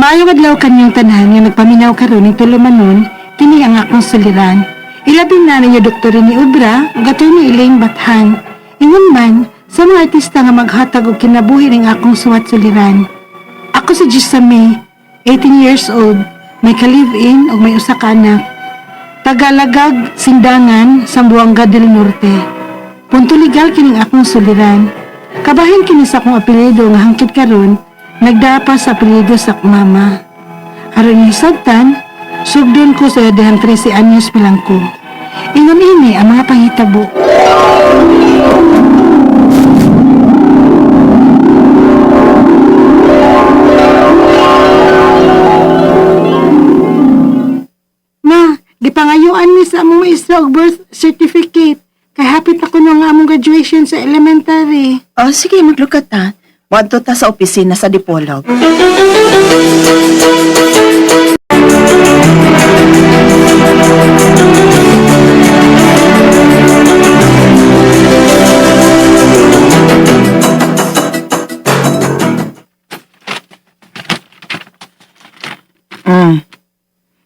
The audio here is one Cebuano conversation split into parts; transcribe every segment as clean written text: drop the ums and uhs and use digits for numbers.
Maayong adlaw kanyang tanan nga nagpaminaw karon ning tulumanon, kini ang akong suliran. Ilabi na ninyo Dr. ni Ubra ug Attorney Elaine Bathan. Ingon man sa mga artista nga maghatag og kinabuhi ning akong suwat suliran. Ako si Gisame, 18 years old, may ka-live-in ug may usa ka anak. Tagalagag, Sindangan, Sambuanga del Norte. Punto legal kining akong suliran. Kabahin kini sa akong apelyido nga hangtod karon, nagdapa sa apelyido sa akong mama. Aron yung sabtan, sugdon ko sa dihang 13 anyos pa lang ko. Ingon ini ang mga panghitabo. Ma, gipangayuan mi sa among maestra og birth certificate. Kay hapit ako na nga among graduation sa elementary. Oh, sige, maglukat ta. Wadto ta sa opisina sa Dipolog. Mm.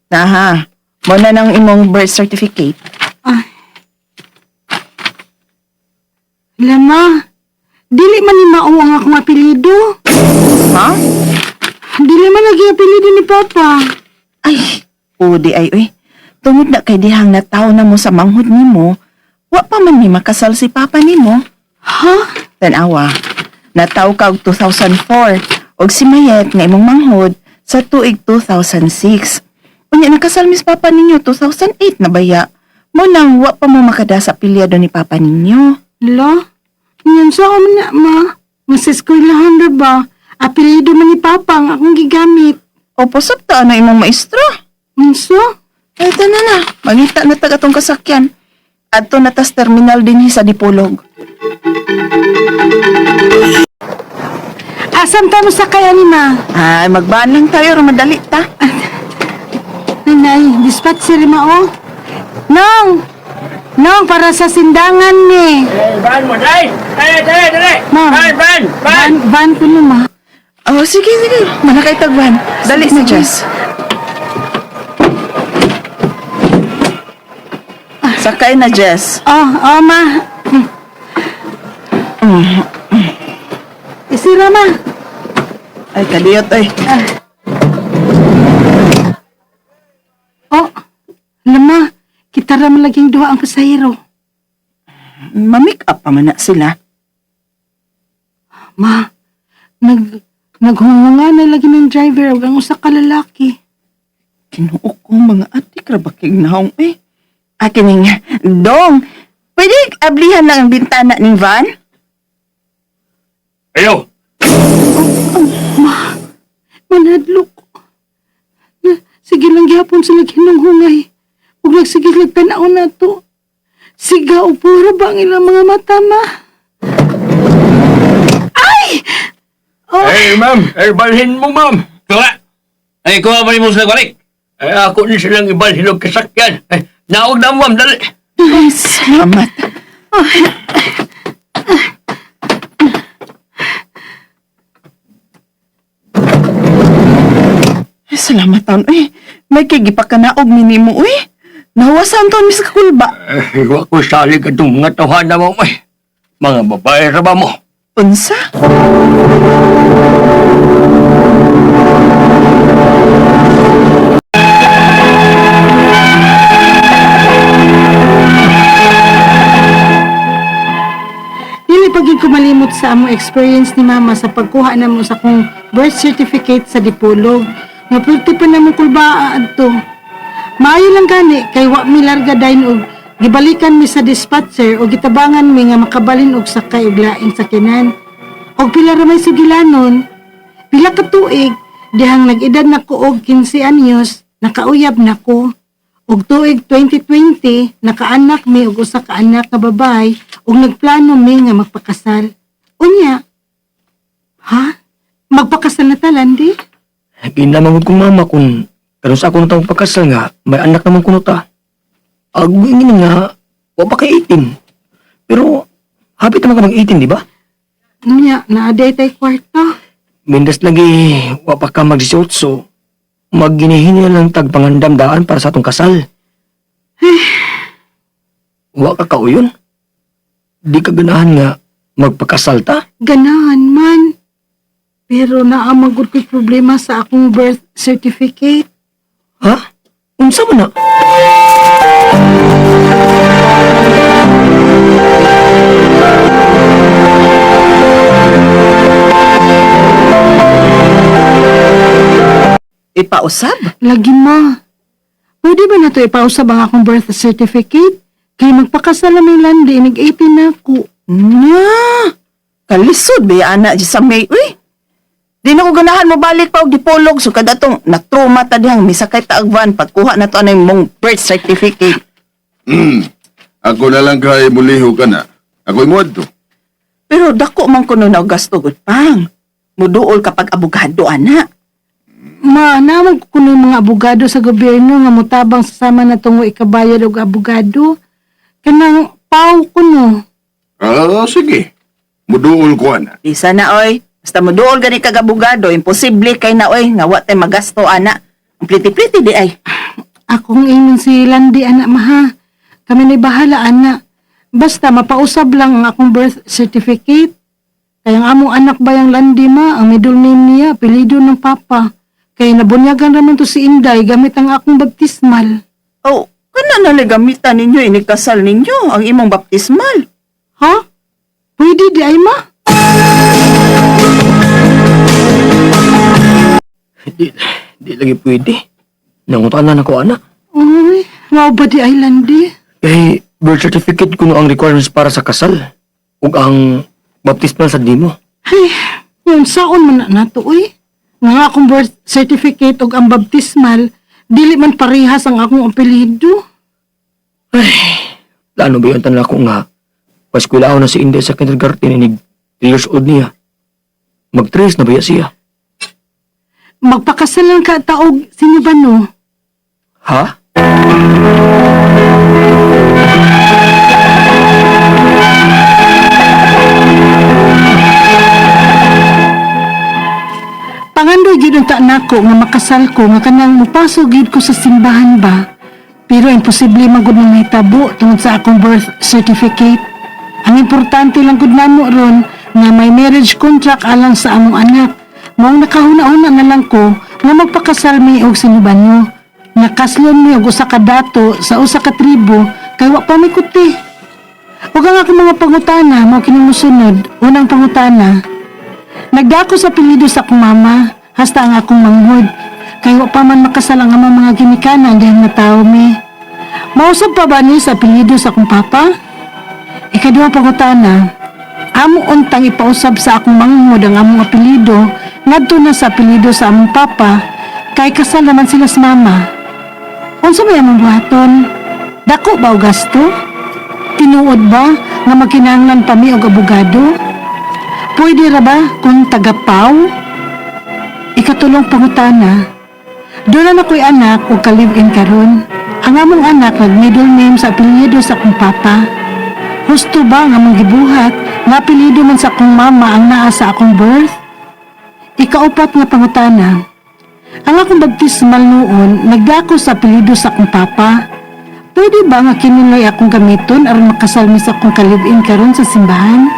Naha, mo na nang imong birth certificate. Ay. Lama, dili man ni mao ang akong apelyido. Ha? Dili man lagi apelyido ni Papa. Ay, udi ay uy. Tungod na kay dihang nataw na mo sa manghod nimo, wa pa man ni makasal si papa nimo. Ha? Tanawa, nataw ka og 2004 og si Mayet nga imong manghod sa tuig 2006. Unya nakasal mis papa ninyo 2008 na baya. Mo nang wa pa mo makada sa pilyado ni papa ninyo. Lo? Yan sa man na, ma. Mas eskwelahan na ba? Apelyido man ni Papa ang akong gigamit. Opo, sabta na imong maestro. Unsa? Ay, na na. Mangita na tag atong kasakyan. Adto na tas terminal dinhi sa Dipolog. Asam ta mo sa kaya ni ma? Ay, magbaan lang tayo, madali ta. Nanay, dispatch si Rima, oh. Nong! Nong, para sa sindangan ni. Ban mo, dai! Dai, dai, dai! Ma. Ban, ban, ban! Van, van ko no, ma. Oh, sige, sige. Manakay tagwan. Dali na, Jess. Sakay na, Jess. Oh, oh, ma. Isira, ma. Ay, kadiyot, ay. Oh, lama. Kita ra man laging duha ang pasahero. Ma-make up pa man na sila. Ma, naghungunga na lagi ng driver ug ang usa ka lalaki. Kinuok ko mga atik rabakig naong, eh. Akining, dong, pwede ablihan lang ang bintana ning van? Ayo! Ma, manadlok ko. Na, sige lang gihapon sila hinunghungay. Ug nagsige lang tanaw na to. Siga o puro ba ang ilang mga mata, ma? Ay! Oh, Eh, ma'am! Eh, balhin mo, ma'am! Kuha! Ay, kuha pa rin mo sila balik. Eh, ako ni silang ibalhin og kasakyan. Eh, naog na mo, ma'am, dali! Ay, salamat. Ay, salamat taon. Uy, may kigipakanaog ni nimo, uy. Nahuwasan taon, Miss Kakulba. Eh, wa ko salig atong mga tawhana mo, eh. Mga babae ra ba mo? Unsa? Dili pa gyud ko malimot sa among experience ni Mama sa pagkuha namo sa akong birth certificate sa Dipolog. Nga pwerte pa namo kulbaa adto. Maayo lang gani kay wa mi larga dayon og gibalikan mi sa dispatcher og gitabangan mi nga makabalin og sakay og laing sakyanan. Og pila ra may sugilanon. Pila ka tuig dihang nag-edad na ko og 15 anyos, nakauyab na ko. Og tuig 2020, nakaanak mi og usa ka anak nga babae ug nagplano mi nga magpakasal. Unya, ha? Magpakasal na ta, Landy? Ginamang kong mama kung karon sa akong taong pagkasal nga, may anak naman kuno ta. Agwingin nga, wa pa kay 18. Pero, hapit naman ka mag 18, di ba? Unya, naaday tay kwarta. Mindas lagi, wa pa ka mag 18. Magginihini na lang tag pangandamdaan para sa atong kasal. Wa ka kauyon. Di ka ganahan nga magpakasal ta? Ganahan man. Pero naamagod ko'y problema sa akong birth certificate. Ha? Unsa man na? Ipausab? Lagi ma. Pwede ba na to ipausab ang akong birth certificate? Kay magpakasal na may landi, nag-18 na ako. Nya! Kalisod ba ana di sa May? Uy! Di na ko ganahan mo balik pa og dipolog so kada tong na-trauma ta dihang misakay ta og van pagkuha na to anay mong birth certificate. Ako na lang kay muliho ka na. Ako'y muadto. Pero dako man kuno na og gasto gud pang. Muduol kapag abogado ana. Ma, naman ko kuno yung mga abogado sa gobyerno nga mutabang sa sama na tungo ikabayad og abogado. Kanang paw kuno. Ah, sige. Muduol ko ana. Di sana oy. Basta muduol gani kag abogado, imposible kay na oy nga wa tay magasto ana. Ang pliti-pliti di ay. Akong ingon si Landy, anak maha. Kami na'y bahala, anak. Basta mapausab lang ang akong birth certificate. Kaya ang among anak ba yung Landy ma, ang middle name niya, apelyido ng papa. Kaya nabunyagan raman to si Inday gamit ang akong baptismal. Oh, kana na gamitan ninyo inikasal ninyo ang imong baptismal. Ha? Pwede di ay ma? Di, di lagi pwede. Nangutana na ko, ana. Uy, wow ba di ay Landy? Kay birth certificate kuno ang requirements para sa kasal. Ug ang baptismal sa dimo. Ay, yung saon man na nato, uy. Nga nga akong birth certificate ug ang baptismal, dili man parehas ang akong apelyido. Plano ba yun tanan ako nga paskwela na si Inday sa kindergarten inig 3 years old niya. Mag 3 na ba siya? Magpakasalan ka taog sino ba no? Ha? Pangandoy gyud unta nako nga makasal ko nga kanang mupaso gyud ko sa simbahan ba. Pero imposible man gud nang mahitabo tungod sa akong birth certificate. Ang importante lang gud namo ron nga may marriage contract alang sa among anak. Maong nakahuna-huna na lang ko nga magpakasal mi og sinubanyo. Nakaslon mi og usa ka dato sa usa ka tribo kay wa pa mi kuti. Ug ang akong mga pangutana mao kini mosunod. Unang pangutana, nagdako sa apelyido sa akong mama, hasta ang akong manghod. Kay wa pa man makasal ang among mga ginikanan dahil natawo mi. Mausab pa ba ni sa apelyido sa akong papa? Ikaduha pangutana, amo untang ipausab sa akong manghod ang among apelyido ngadto na sa apelyido sa among papa kay kasal naman sila sa mama. Unsa may among buhaton? Dako ba og gasto? Tinuod ba nga magkinahanglan pa mi og abogado? Pwede ra ba kung tagapaw? Ikatulong pangutana. Doon na ako'y anak o ka-live-in karon. Ang among anak nag-middle name sa apelyido sa akong papa. Husto ba ang among gibuhat nga apelyido man sa akong mama ang naa sa akong birth? Ikaupat nga pangutana. Ang akong baptismal noon nagdako sa apelyido sa akong papa. Pwede ba nga kinilay akong gamiton aron makasal mi sa akong ka-live-in karon sa simbahan?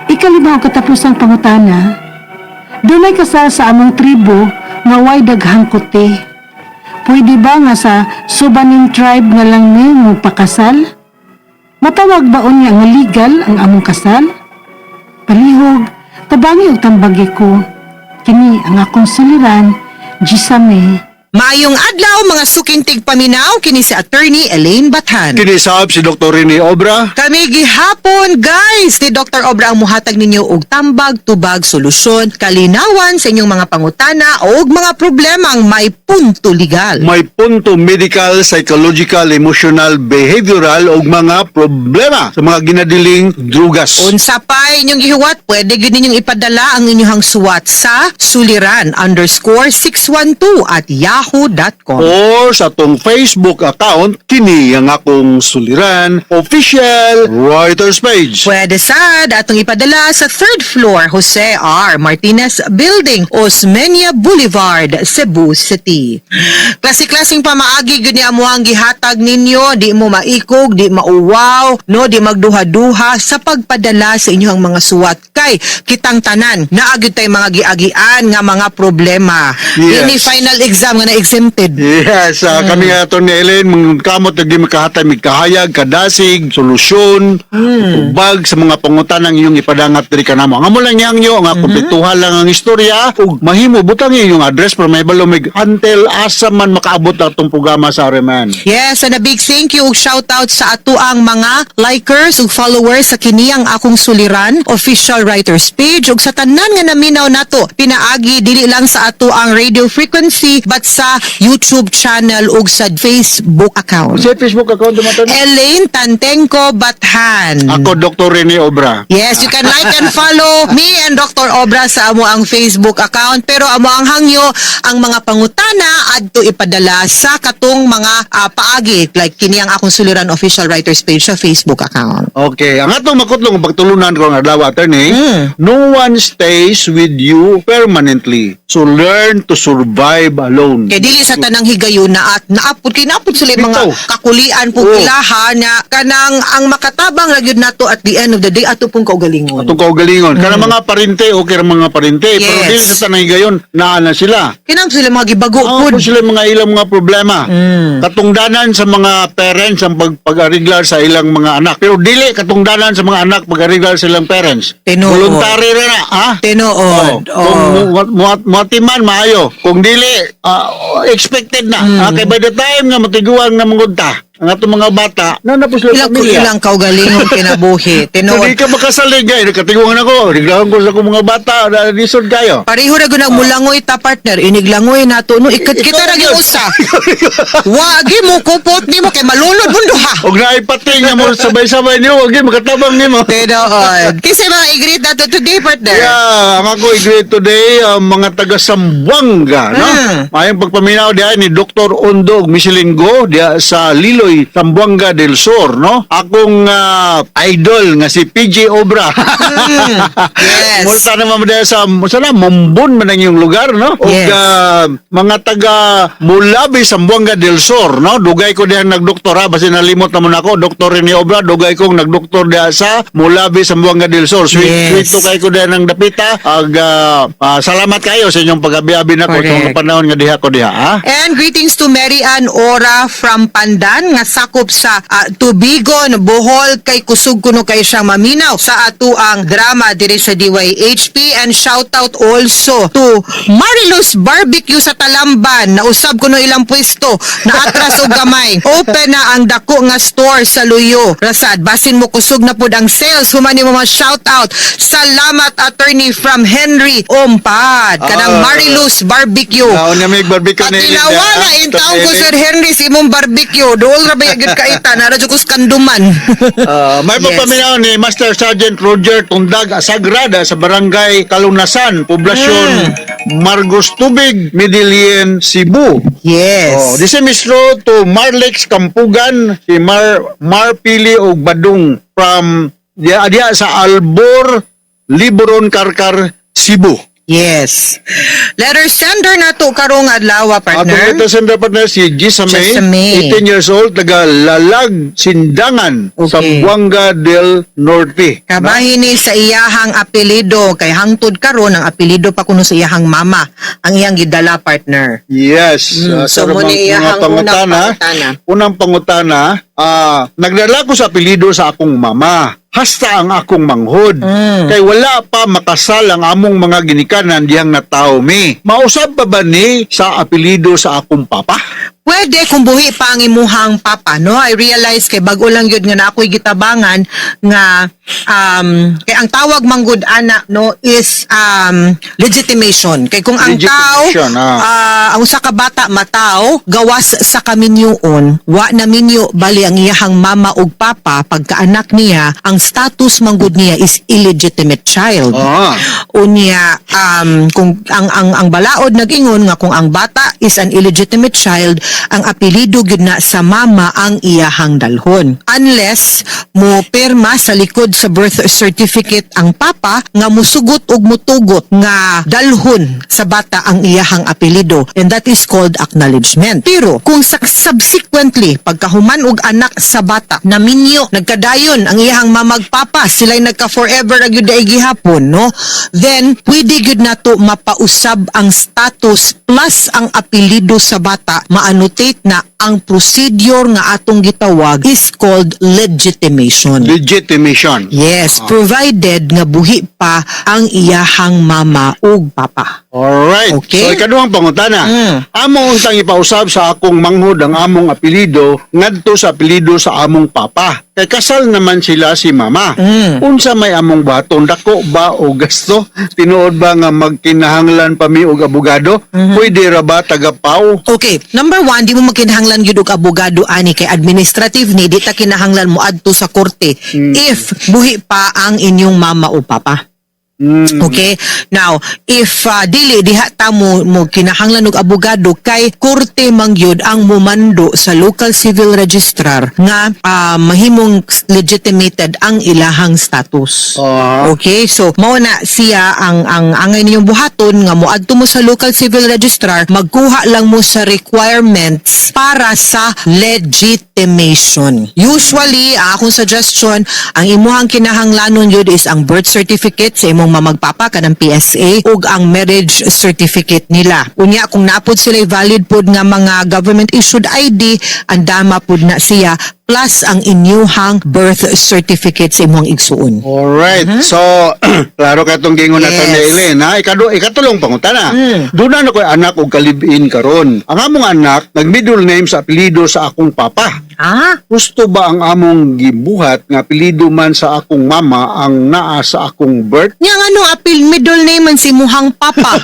Ikalima ang katapusang pangutana. Dunay kasal sa among tribo nga way daghang kuti. Pwede ba nga sa Subanin tribe nga lang mi mo pakasal? Matawag ba unya nga legal ang among kasal? Palihog, tabangi og tambagi ko. Kini ang akong suliran, Gisame. Maayong adlaw mga sukintig paminaw kini si Attorney Elaine Bathan. Kinisab si Dr. Rene Obra. Kami gihapon guys ni Dr. Obra ang muhatag ninyo og tambag, tubag, solusyon, kalinawan sa inyong mga pangutana o mga problema ang may punto legal. May punto medical, psychological, emotional, behavioral ug mga problema sa mga ginadiling drugas. Unsa pa inyong gihuwat, pwede gyud ninyong ipadala ang inyong suwat sa suliran_612 at yahoo.com. Or sa atong Facebook account, kini ang akong suliran official writers page. Pwede sad atong ipadala sa third floor, Jose R. Martinez Building, Osmeña Boulevard, Cebu City. Klase-klaseng pamaagi gyud ni amuang gihatag ninyo, di mo maikog, di mauwaw, no, di magduha-duha sa pagpadala sa inyong mga suwat kay kitang tanan naa gyud tay mga giagian nga mga problema. Ini final exam nga na exempted. Yes, kami nga ito ni Ellen, mga kamot na makahatay, kahayag, kadasig, solusyon, tubag sa mga pangutanang inyong ipadangat diri kanamo. Ang amo lang niyang nyo, nga kumpletuhan lang ang istorya, ug mahimo butang inyong address para may balumig until asa man makaabot na atong programa sa Reman. Yes, and a big thank you ug shout out sa atuang mga likers ug followers sa kiniyang akong suliran official writers page ug sa tanan nga naminaw nato pinaagi dili lang sa atuang radio frequency but sa YouTube channel ug sa Facebook account. Sa Facebook account dumaton. Elaine Tantengco Bathan. Ako, Dr. Rene Obra. Yes, you can like and follow me and Dr. Obra sa amo ang Facebook account. Pero amo ang hangyo, ang mga pangutana adto ipadala sa katong mga paagi like kini ang akong suliran official writers page sa Facebook account. Okay, ang atong makutlong pagtulunan ko ng adlaw, attorney, no one stays with you permanently. So learn to survive alone. Kay dili sa tanang higayuna at naapod kay naapod sila yung mga Bitaw. kakulian po ilaha na kanang ang makatabang ra gyud nato at the end of the day ato pong kaugalingon. Atong kaugalingon. Kana mga parente, okay ra mga parente. Pero dili sa tanang higayon, naa na sila. Kinang sila mga gibago Oo, pud. po sila mga ilang mga problema. Katungdanan sa mga parents ang pag-ariglar sa ilang mga anak. Pero dili katungdanan sa mga anak pag-ariglar sa ilang parents. Tinuod. Voluntary ra na, ha? Tinuod. Oo. Kung muatiman maayo. Kung dili expected na. Kay by the time nga matiguang na manggod ta, ang atong mga bata, na na po sila Ilang pamilya. ilang kaugalingong kinabuhi. So, Tinuod. di ka makasalig ay nakatiguan ako. Riglahan ko sa akong mga bata, na lisod kayo. Pareho ra gyud ang mulangoy ta, partner, iniglangoy nato no ikat Ikaw kita ra na gyud yun. usa. Wagi mo kupot nimo kay malunod mundo ha. Og naipating nga mo sabay-sabay niyo, wag gyud makatabang nimo. Tinuod. Kasi mga i-greet nato today, partner. Yeah, ang ako i-greet today ang mga taga Sambuanga, no? Mayong pagpaminaw diha ni Dr. Ondo ug Michelin Go diha sa Liloy, Zamboanga del Sur, no? Akong idol nga si PJ Obra. Multa naman diha sa sana Mumbun man ang iyong lugar, no? Ug mga taga Mulabi, Zamboanga del Sur, no? Dugay ko diha nagdoktora basin nalimot naman ako, Dr. Rene Obra, dugay kong nagdoktor diha sa Mulabi, Zamboanga del Sur. Sweet, sweet to kay ko diha ng dapita. Ag salamat kayo sa inyong pagabi-abi nako sa mga panahon nga diha ko diha, ha? And greetings to Mary Ann Ora from Pandan nga sakop sa Tubigon, Bohol kay kusog kuno kay siyang maminaw sa atuang drama diri sa DYHP, and shout out also to Mariluz Barbecue sa Talamban na usab kuno ilang pwesto na atras og gamay. Open na ang dako nga store sa Luyo. Rasad basin mo kusog na pud ang sales human nimo mga shout out. Salamat, attorney, from Henry Ompad kanang Mariluz Barbecue. Naon niya may barbecue ni Patilawa na in taon ko, Sir Henry, sa imong barbecue. Dool ra ba gyud kaita nara jud ko sa kanduman. May pagpaminaw ni Master Sergeant Roger Tundag Asagrada sa Barangay Kalunasan, Poblasyon Margos Tubig, Medellin, Cebu. Oh, this is Mistro to Marlex Kampugan, si Mar Marpili og Badung from diya, diya sa Albor, Liboron, Karkar, Cebu. Yes. Letter sender na to karong adlaw, Atong partner. letter sender, partner, si Gisa May, Gisa May. 18 years old, taga Lalag, Sindangan, Zamboanga del Norte. Kabahin ni sa iyahang apelido kay hangtod karon ang apelido pa kuno sa iyahang mama ang iyang gidala, partner. Yes. So Sa mo ni mga iyahang unang pangutana, pangutana. Unang pangutana, nagdala ko sa apelido sa akong mama. Hasta ang akong manghod. Kay wala pa makasal ang among mga ginikanan diyang natao mi. Mausab pa ba ni sa apelido sa akong papa? Pwede kung buhi pa ang imuhang papa, no? I realize kay bago lang yun nga na ako'y gitabangan nga kay ang tawag manggod ana, no, is legitimation. Kay kung ang tao Legitimation, ah. Ang usa ka bata mataw gawas sa kaminyoon, wa na minyo bali ang iyahang mama ug papa, pagkaanak niya, ang status manggod niya is illegitimate child. Unya kung ang balaod nag-ingon nga kung ang bata is an illegitimate child, ang apelyido gyud na sa mama ang iyahang dalhon. Unless mo pirma sa likod sa birth certificate ang papa nga musugot ug mutugot nga dalhon sa bata ang iyahang apelyido, and that is called acknowledgement. Pero kung sa subsequently pagkahuman og anak sa bata naminyo, nagkadayon ang iyahang mamag papa, sila'y nagka forever ra gyud ay gihapon, no, then pwede gyud nato mapausab ang status plus ang apelyido sa bata, ma-annotate na. Ang procedure nga atong gitawag is called legitimation. Legitimation. Yes, provided nga buhi pa ang iyahang mama ug papa. Alright. Okay. So ikaduhang pangutana. Amo untang ipausab sa akong manghod ang among apelyido ngadto sa apelyido sa among papa? Kay kasal naman sila si mama. Unsa may among baton, dako ba o gasto? Tinuod ba nga magkinahanglan pa mi og abogado? Pwede ra ba taga-PAO? Okay, number one, di mo magkinahanglan gyud og abogado ani kay administrative ni, di ta kinahanglan mo adto sa korte if buhi pa ang inyong mama o papa. Okay? Now, if dili diha ta mo kinahanglan og abogado kay korte man gyud ang mumando sa local civil registrar nga mahimong legitimated ang ilahang status. Okay? So, mao na siya ang angay ninyong buhaton nga moadto mo sa local civil registrar, magkuha lang mo sa requirements para sa legitimation. Usually, ang akong suggestion, ang imuhang kinahanglanon yun is ang birth certificate sa imong mamagpapa kanang PSA ug ang marriage certificate nila. Unya kung napod sila valid pod nga mga government issued ID, andama pod na siya plus ang inyuhang birth certificate sa imong igsuon. Alright. So, klaro ka itong gingon nato ni Elaine, ha? Ikatulong pangutana. Doon na ko'y anak og kalibin karon. Ang among anak, nag-middle name sa apelyido sa akong papa. Gusto ba ang among gibuhat nga apelyido man sa akong mama ang naa sa akong birth? Nya nga nung apil middle name man si imuhang papa.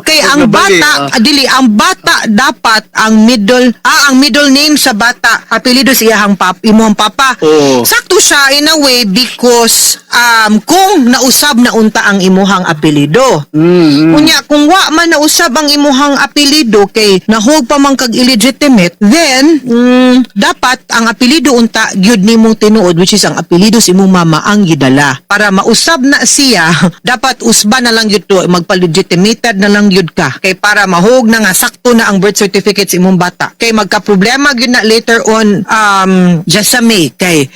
Kay ang Nabali, bata, dili ang bata dapat ang middle name sa bata apelyido sa iyahang imuhang papa. Oo. Sakto siya in a way because kung nausab na unta ang imuhang apelyido. Unya kung wa man nausab ang imuhang apelyido kay nahug pa man kag illegitimate, then dapat ang apelyido unta gyud nimong tinuod, which is ang apelyido sa imong mama ang gidala. Para mausab na siya, dapat usba na lang gyud to, magpa-legitimated na lang gyud ka. Kay para mahug na nga sakto na ang birth certificate sa imong bata. Kay magka-problema gyud na later on just sa May kay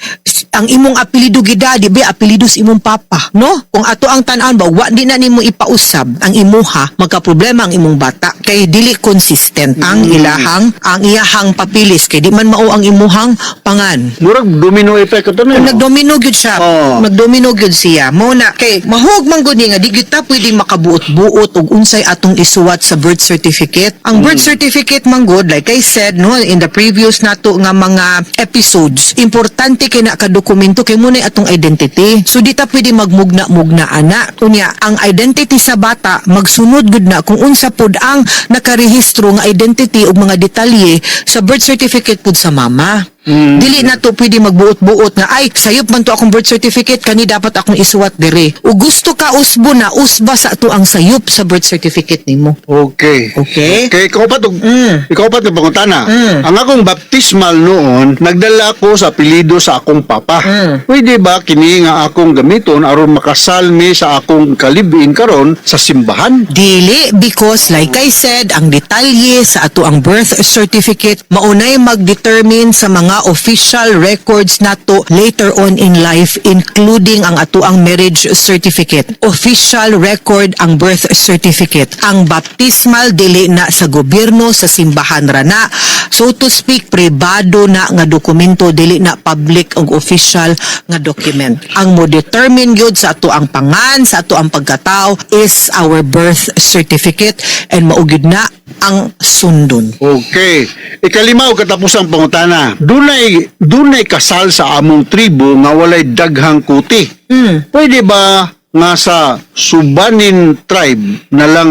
ang imong apelyido gida di ba apelyido sa imong papa, no? Kung ato ang tan-awon ba wa di na nimo ipausab ang imuha, magka-problema ang imong bata kay dili consistent ang iyahang papilis kay di man mao ang imuhang pangan. Murag domino effect ito na. Kung nagdomino gyud siya, Oo. nagdomino gyud siya. Mao na kay mahug man gud ni nga di gyud ta pwede makabuot-buot og unsay atong isuwat sa birth certificate. Ang birth certificate man gud, like I said, no, in the previous nato nga mga episodes, importante kay na ka dokumento kay mao nay atong identity. So di ta pwede magmugna-mugna ana. Unya, ang identity sa bata magsunod gud na kung unsa pod ang nakarehistro nga identity ug mga detalye sa birth certificate pud sa mama. Dili na to pwede magbuot-buot nga ay sayop man to akong birth certificate, kani dapat akong isuwat dire. O gusto ka usbo na usba sa ato ang sayop sa birth certificate nimo. Okay. Okay. Okay, ikaw pa itong pangutana. Ang akong baptismal noon, nagdala ko sa apelyido sa akong papa. Pwede ba kini nga akong gamiton aron makasal mi sa akong kalibin karon sa simbahan? Dili, because like I said, ang detalye sa ato ang birth certificate maunay magdetermine sa mga official records nato later on in life, including ang ato ang marriage certificate. Official record ang birth certificate. Ang baptismal dili na sa gobyerno, sa simbahan ra na. So to speak, pribado na nga dokumento, dili na public og official nga document. Ang mo determine gyud sa ato ang pangan, sa ato ang pagkatao is our birth certificate and mao gyud na ang sundon. Okay. Ikalima o katapusang pangutana. Dunay kasal sa among tribo nga walay daghang kuti. Pwede ba nga sa Subanin tribe na lang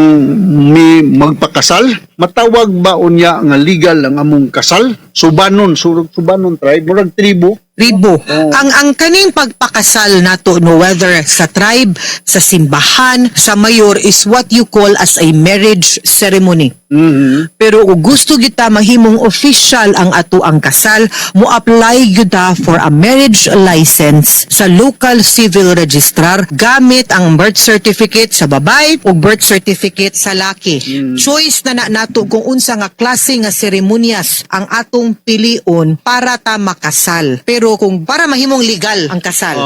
mi magpakasal? Matawag ba unya nga legal ang among kasal? Subanon, Subanon tribe, murag tribo. Tribo. Ang kaning pagpakasal nato, no, whether sa tribe, sa simbahan, sa mayor, is what you call as a marriage ceremony. Pero kung gusto kita mahimong official ang ato ang kasal, mo apply gyud ta for a marriage license sa local civil registrar gamit ang birth certificate sa babae o birth certificate sa laki. Choice na na nato kung unsa nga klase nga seremonyas ang atong pilion para ta makasal. Pero kung para mahimong legal ang kasal.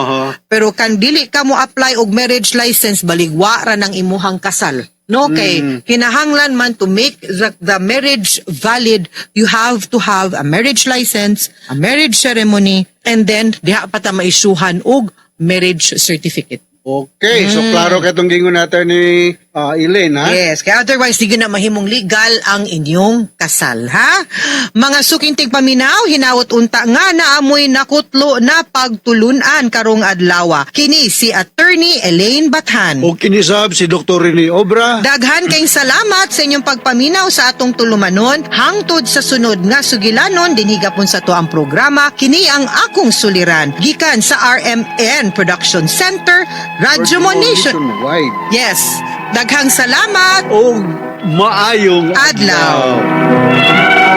Pero kan dili ka mo apply og marriage license, baligwa ra ng imuhang kasal. No, kay kinahanglan man to make the marriage valid, you have to have a marriage license, a marriage ceremony, and then diha pa ta maisyuhan og marriage certificate. Okay, so klaro kay itong gingon natin ni Elaine, ha? Yes, kaya otherwise di gyud na mahimong legal ang inyong kasal, ha? Mga suking tigpaminaw, hinawot unta nga naamoy nakutlo na pagtulunan karong adlaw. Kini si Attorney Elaine Bathan. O kinisab si Dr. Rene Obra. Daghan kayong salamat sa inyong pagpaminaw sa atong tulumanon. Hangtod sa sunod nga sugilanon, dinhi gapon sa ato ang programa, Kini Ang Akong Suliran. Gikan sa RMN Production Center, Radyo Mo Nation. Nationwide. Yes. Daghang salamat. O maayong Adlaw. Adlaw.